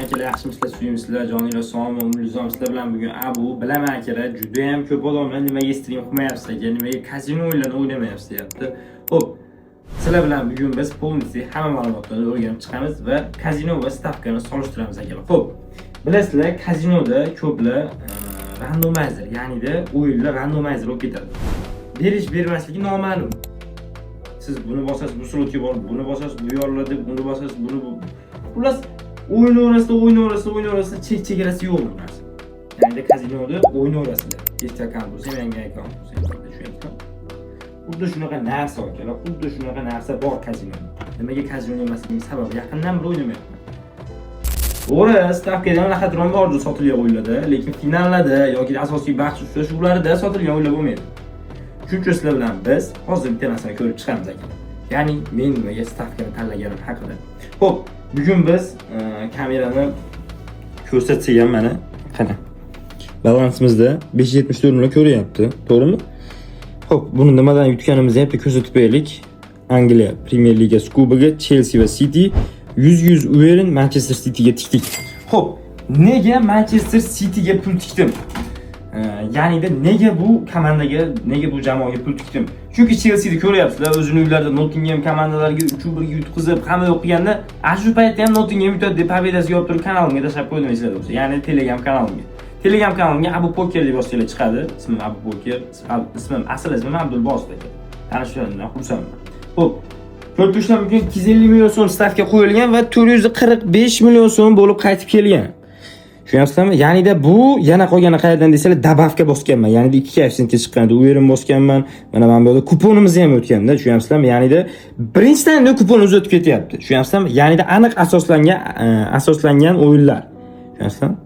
Akalar, yaxshimisizlar, suyimsizlar, joninglar sog'mi, umringiz sizlar bilan bugun Abu. Bilaman, akalar, juda ham ko'p odamlar nimaga stream qilmayapsiz, aka, nimaga kazino o'yinlarini o'ynamayapsiz deyapti. Xo'p, sizlar bilan bugun biz полностью hamma ma'lumotlarni o'rganib chiqamiz va kazino va stavkani solishtiramiz, akalar. Xo'p, bilasizlar, kazinoda ko'plar randomizer, ya'nida o'yinlar randomizer bo'lib ketadi. Berish bermasligi noma'lum. Siz buni bosasiz, bu slotga borib, buni bosasiz, bu yoriladi, buni bosasiz, buni bu. Xullas, o'ynaverasizlar, o'ynaverasizlar, o'ynaverasizlar, chek chegarasi yo'q bu narsa. Ya'ni kazinoda o'ynaverasizlar. Eski akkaunt bo'lsa ham, yangi akkaunt bo'lsa ham, tushunyapsizmi? Xuddi shunaqa narsa, akalar, xuddi shunaqa narsa bor kazinoda. Nimaga kazino emasligining sababi, yaqindan beri o'ynamayapman. To'g'ri, stavkada ham лохотрон bor sotilgan o'yinlarda, lekin finallarda yoki asosiy bahs uchrashuvlarida sotilgan o'yinlar bo'lmaydi. Shuning uchun sizlar bilan biz hozir bitta narsani ko'rib chiqamiz, akalar. Ya'ni men nimaga stavkani tanlaganim haqida. Xo'p, bugun biz kamerani ko'rsatsak ham, mana qara. Balansimizda 574 million ko'ryapti, to'g'rimi? Xo'p, buni nimadan yutganimizni ham bitta ko'rsatib beraylik. Angliya Premier Ligasi kubogi, Chelsea va City, 100-100 уверен Manchester Cityga tikdik. Xo'p, nega Manchester Cityga pul tikdim? Ya'nida nega bu komandaga, nega bu jamoaga pul tikdim? Chunki Chelsea'ni ko'ryapsizlar, o'zini uylarida Nottingham komandalariga 3-1 ga yutqizib, hamma yo'q qilganda, ana shu paytda ham Nottingham yutadi deb победа siga olib turib kanalimga tashlab qo'ydim, esinglarda bo'lsa. Ya'ni Telegram kanalimga. Telegram kanalimga Abu Poker deb yozsanglar chiqadi. Ismim Abu Poker, ismim, asl ismim Abdulbosit aka. Tanishganimdan xursandman. Xo'p, ko'rib turishlar mumkin, 250 million so'm stavka qo'yilgan va 445 million so'm bo'lib qaytib kelgan. Tushunyapsizlarmi? Ya'nida bu yana qolgani qayerdan desanglar, добавка bosganman. Ya'ni 2 koeffitsiyentga chiqqan edi. Уверен bosganman. Mana bu yerda kuponimizni ham o'tganda, tushunyapsizlarmi? Ya'nida birinchidan kupon o'zi o'tib ketyapti. Tushunyapsizlarmi? Ya'nida aniq asoslangan o'yinlar. Tushunyapsizlarmi?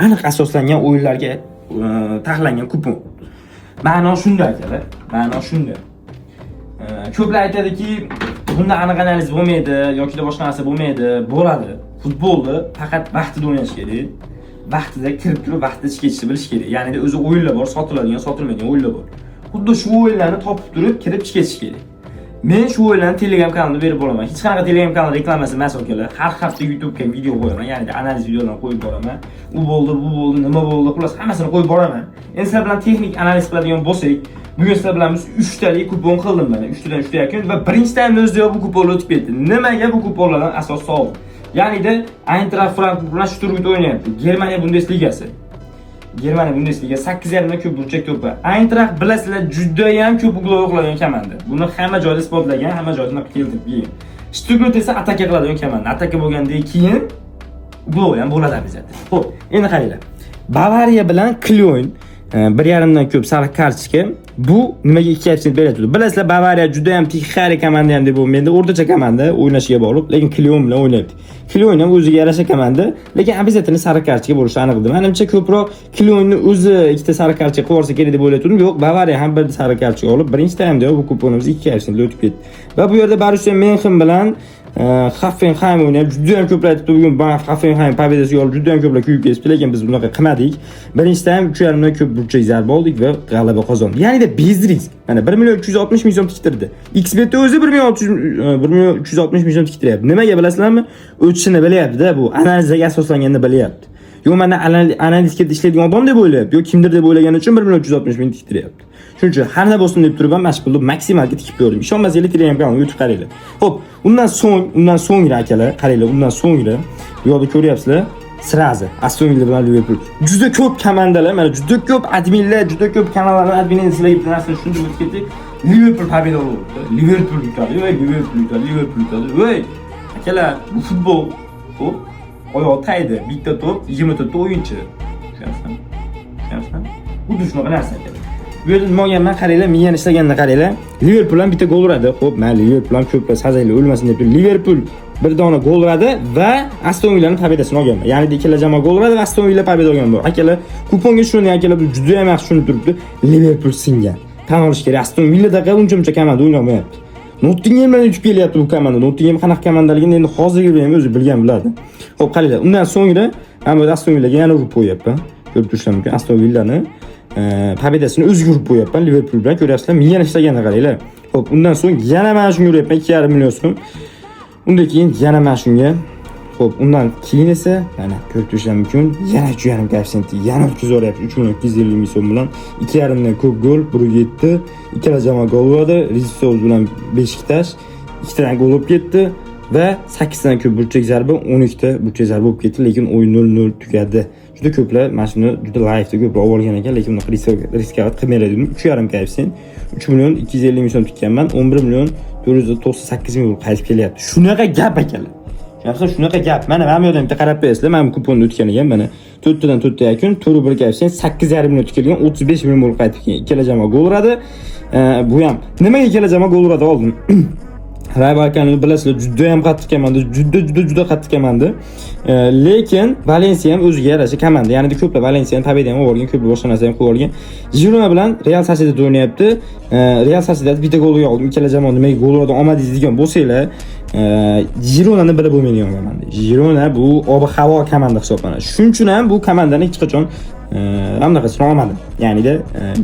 Aniq asoslangan o'yinlarga taxlangan kupon. Ma'no shunda, akalar. Ma'no shunda. Ko'plar aytadiki, bunda aniq analiz bo'lmaydi yoki boshqa narsa bo'lmaydi. Bo'ladi. Futbolni faqat vaqtida o'ynash kerak. Vaqtida kirib turib, vaqtida chiqib ketishni bilish kerak. Ya'ni o'zi o'yinlar bor, sotiladigan, sotilmaydigan o'yinlar bor. Xuddi shu o'yinlarni topib turib, kirib chiqib ketish kerak. Men shu o'yinlarni Telegram kanalimda berib boraman. Hech qanaqa Telegram kanal reklamasi emas, akalar. Har hafta YouTube'ga video qo'yaman, ya'ni analiz videolarni qo'yib boraman. U bo'ldi, bu bo'ldi, nima bo'ldi, xullas hammasini qo'yib boraman. Endi sizlar bilan texnik analiz qiladigan bo'lsak, bugun sizlar bilan biz 3 talik kupon qildim mana. 3 tadan 3 ta yakun va birinchi taymni o'zida bu kuponlar o'tib ketdi. Nimaga bu kuponlardan asos soldim? Ya'nida Eintracht Frankfurt bilan Stuttgart o'ynayapti. Germaniya Bundesligasi. Germaniya Bundesliga 8.5 dan ko'p burchak to'pi. Eintracht, bilasizlar, juda ham ko'p угловой qiladigan komanda. Buni hamma joyda isbotlagan, hamma joyda unaqa keltirib kelgan. Stuttgart esa ataka qiladigan komanda. Ataka bo'lgandan keyin угловой ham bo'ladi обязательно. Xo'p, endi qaranglar. Bavariya bilan Köln, 1.5 dan ko'p sariq kartochka. Bu nimaga 2 koeffitsient beradi? Bilasizlar, Bavariya juda ham tixari komanda ham deb bo'lmaydi, o'rtacha komanda o'ynashiga bog'liq, lekin Köln bilan o'ynayapti. Köln ham o'ziga yarasha komanda, lekin обязательно sariq kartochka bo'lishi aniq edi. Menimcha, ko'proq Kölnni o'zi ikkita sariq kartochka qilib yuborsa kerak deb o'ylayotgandim. Yo'q, Bavariya ham bir sariq kartochka olib, birinchi taymda bu kuponimiz 2 koeffitsient o'tib ketdi. Va bu yerda Borussia München bilan Hoffenheim o'ynayapti. Juda ham ko'plar aytibdi, bugun Hoffenheim победа siga olib juda ham ko'plar kuyib ketibdi, lekin biz bunaqa qilmadik. Birinchi taym 3.5 dan ko'p burchak zarba oldik va g'alaba qozondik. Ya'ni без риск. Mana 1 million 360 ming so'm tiktirdi. XBet o'zi 1 million 600, 1 million 360 ming so'm tiktiryapti. Nimaga bilasizlarmi? O'tishini bilyapti-da, bu analizga asoslanganda bilyapti. Yo mana analizga ishlaydigan odam deb o'ylayapti, yo kimdir deb o'ylagani uchun 1 million 360 ming tiktiryapti. Shuning uchun har nima bo'lsin deb turib ham mana shu pulni maksimalga tikib ko'rdim. Ishonmasanglar, Telegram kanalimga o'tib qaranglar. Xo'p, undan so'ngra, akalar, qaranglar, undan so'ngra bu yoqda ko'ryapsizlar. Сразу Aston Villa bilan Liverpool. Juda ko'p komandalar, mana juda ko'p adminlar, juda ko'p kanallarning admini sizlarga bitta narsani tushuntirib o'tib ketdik. Liverpool победа oldi. Liverpool yutadi, voy, Liverpool yutadi, Liverpool yutadi. Voy, akalar, bu futbol. Xo'p, oyoq taydi, bitta to'p, 24 ta o'yinchi. Tushunyapsizmi? Tushunyapsizmi? Xuddi shunaqa narsa, akalar. Bu yerda nima olganman, qaranglar, miyani ishlaganda qaranglar. Liverpool ham bitta gol uradi. Xo'p, mayli, Liverpool ham ko'plar sazaylar o'lmasin deb turib, Liverpool bir dona gol uradi va Aston Villa'ning победа sini olganman. Ya'ni ikkala jamoa gol uradi va Aston Villa победа olgan bu. Akalar, kuponga shuni, akalar, bu juda ham yaxshi tushunib turibdi. Liverpool singan. Tan olish kerak, Aston Villadaqa uncha-muncha komanda o'ynamayapti. Nottingham bilan yutib kelyapti bu komanda. Nottingham qanaqa komandaligini endi hozirgi ham o'zi bilgan biladi. Xo'p, qaranglar, undan so'ngra mana bu Aston Villaga yana urib qo'yyapman. Ko'rib turishlar mumkin. Aston Villani победа sini o'ziga urib qo'yyapman Liverpool bilan, ko'ryapsizlar, miyani ishlaganda qaranglar. Xo'p, undan so'ng yana mana shunga uryapman 2.5 million so'm. Undan keyin yana mana shunga Xo'p, undan keyin esa mana ko'rib turishlar mumkin, yana 3,5 koeffitsient yana o'tkazib yuboryapti 3 million 250 ming so'm bilan. 2,5 dan ko'p gol, 1,7. Ikkala jamoa gol uradi. Rizsovuz bilan Beshiktash ikkitadan gol bo'lib ketdi va 8 tadan ko'p burchak zarba, 12 ta burchak zarba bo'lib ketdi, lekin o'yin 0-0 tugadi. Juda ko'plar mana shuni juda live'da ko'proq olgan ekan, lekin bunaqa рисковать qilmanglar dedim. 3,5 koeffitsient, 3 million 250 ming so'm tikkanman, 11 million 498 ming bo'lib qaytib kelyapti. Shunaqa gap, akalar. Tushunyapsizmi? Shunaqa gap. Mana bu yerdan bitta qarab qo'yasizlar. Mana bu kuponni o'tgan ekan, mana 4 tadan 4 ta yakun, 4 1 koeffitsient, 8,5 million tikilgan, 35 million bo'lib qaytib kelgan. Ikkala jamoa gol uradi. Bu ham nimaga ikkala jamoa gol uradi oldim? Rayo Vallekanoni bilasizlar, juda ham qattiq komanda, juda juda juda qattiq komanda. Lekin Valensiya ham o'ziga yarasha komanda. Ya'ni ko'plar Valensiyani победа ham olgan, ko'plar boshqa narsa ham qilib olgan. Girona bilan Real Sociedad o'ynayapti. Real Sociedad bitta golga oldim. Ikkala jamoa nimaga gol uradi olmadingiz degan bo'lsanglar, Gironani bilib bo'lmaydigan komanda. Girona bu ob havo komanda hisoblanadi. Shuning uchun ham bu komandani hech qachon anaqasini olmadim. Ya'ni-da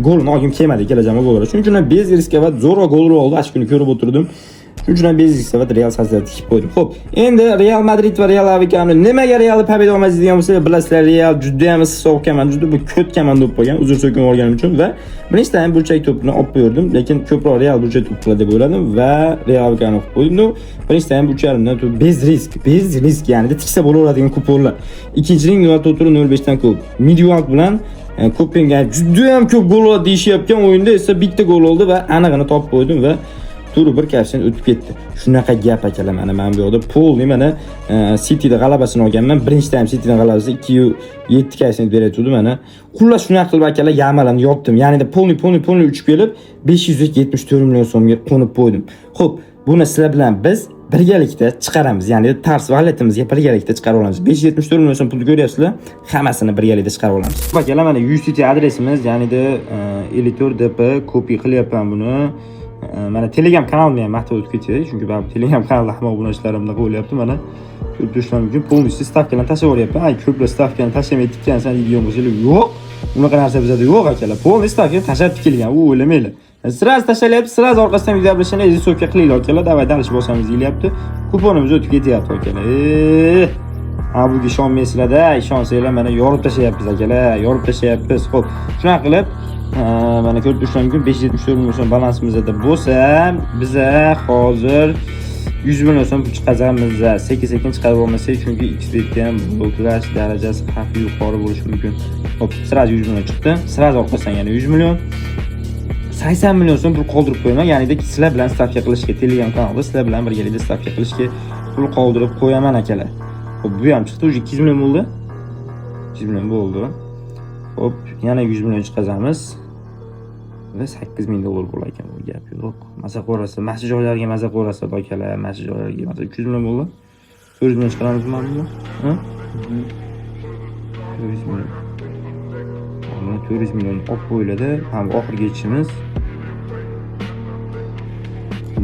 golini olgim kelmadi ikkala jamoa gol uradi. Shuning uchun ham без рисковать zo'rg'a gol urib oldi. Shu kuni ko'rib o'tirdim. Shuning uchun ham без рисковать Real Sociedad tikib qo'ydim. Xo'p, endi Real Madrid va Real Vallecano nimaga Realni победа olmaysiz degan bo'lsa, bilasizlar, Real juda ham issiq komanda, juda bu ko't komanda bo'lib qolgan. Uzr so'kinib olganim uchun va birinchi taym burchak to'pini olib qo'ydim, lekin ko'proq Real burchak to'p qiladi deb o'yladim va Real Vallecano qilib qo'ydim. Ну, birinchi taym 3,5 dan to'p без риск, без риск, ya'ni tiksa bo'laveradigan kuponlar. Ikkinchining 0,4 0,5 dan ko'p. Midtjylland bilan Kopengagen juda ham ko'p gol oladi deyishyapgan o'yinda esa bitta gol oldi va anig'ini topib qo'ydim va turi bir koeffitsient o'tib ketdi. Shunaqa gap, akalar, mana bu yoqda полный mana Cityda g'alabasini olganman. Birinchi taym Citydan g'alabasi 2,7 koeffitsient berayotgandi mana. Xullas, shunaqa qilib, akalar, yamalarni yopdim. Ya'ni полный полный полный uchib kelib 574 million so'mga qo'nib qo'ydim. Xo'p, buni sizlar bilan biz birgalikda chiqaramiz. Ya'ni Tars Walletimizga birgalikda chiqarib olamiz. 574 million so'm pulni ko'ryapsizlar, hammasini birgalikda chiqarib olamiz. Akalar, mana USDT adresimiz, ya'ni 54 dp copy qilyapman buni. Mana Telegram kanalimni ham maqtab o'tib ketay, chunki baribir Telegram kanalda hamma obunachilarim bunaqa bo'lyapti, mana ko'rib turishlar mumkin. Полностью stavkalarni tashlab yuboryapman. Ay, ko'plar stavkani tashlamay tikkansan deydigan bo'lsanglar, yo'q. Unaqa narsa bizada yo'q, akalar. Полный stavka tashlab tikilgan, u o'ylamanglar. Сразу tashlalyapti, сразу orqasidan video обращение рисовка qilinglar, akalar, давай дальше bosamiz deyilyapti. Kuponimiz o'tib ketyapti, akalar. Ha, buga ishonmaysizlar-da, ishonsanglar mana yorib tashlayapmiz, akalar, yorib tashlayapmiz. Xo'p, shunaqa qilib, mana ko'rib turishlar mumkin, 574 million so'm balansimizda bo'lsa, biza hozir 100 million so'm pul chiqazamiz. Sekin-sekin chiqarib olmasak, chunki XBetga ham bloklash darajasi xavfi yuqori bo'lishi mumkin. Xo'p, сразу 100 million chiqdi. Сразу orqasidan yana 100 million. 80 million so'm pul qoldirib qo'yaman. Ya'ni sizlar bilan stavka qilishga, Telegram kanalida sizlar bilan birgalikda stavka qilishga pul qoldirib qo'yaman, akalar. Xo'p, bu ham chiqdi, уже 200 million bo'ldi. 200 million bo'ldi. Xo'p, yana 100 million chiqazamiz. Va 8 ming dollar bo'lar ekan, bu gap yo'q. Maza ko'rasiz, mana shu joylarga maza ko'rasiz, akalar, mana shu joylarga maza 300 million bo'ldi. 400 million chiqaramizmi mana buni? Ha? 400 million. Buni 400 million olib qo'yiladi. Ham oxirgi yechishimiz.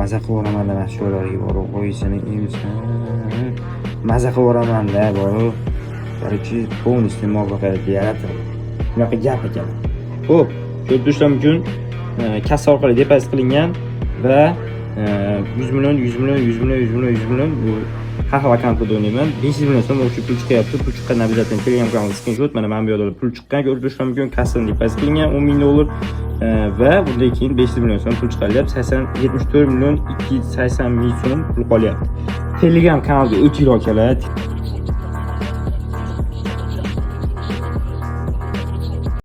Maza qilib mana shu joylarga borib qo'yishini emsin. Maza qilib yuboraman-da borib. Короче, полностью muvaffaqiyatli yaratildi. Shunaqa gap ekan. Xo'p, ko'rib turishlar mumkin, kassa orqali depozit qilingan va 100 million, 100 million, 100 million, 100 million, 100 million, bu har xil akkauntlarda o'ynayman. 500 million so'm o'sha pul chiqyapti. Pul chiqqandan обязательно Telegram kanalda skrinshot, mana bu yerda pul chiqqan ko'rib turishlar mumkin. Kassadan depozit qilingan 10 ming dollar va bundan keyin 500 million so'm pul chiqarilyapti. 80 74 million 280 ming so'm pul qolyapti. Telegram kanalga o'tinglar, akalar.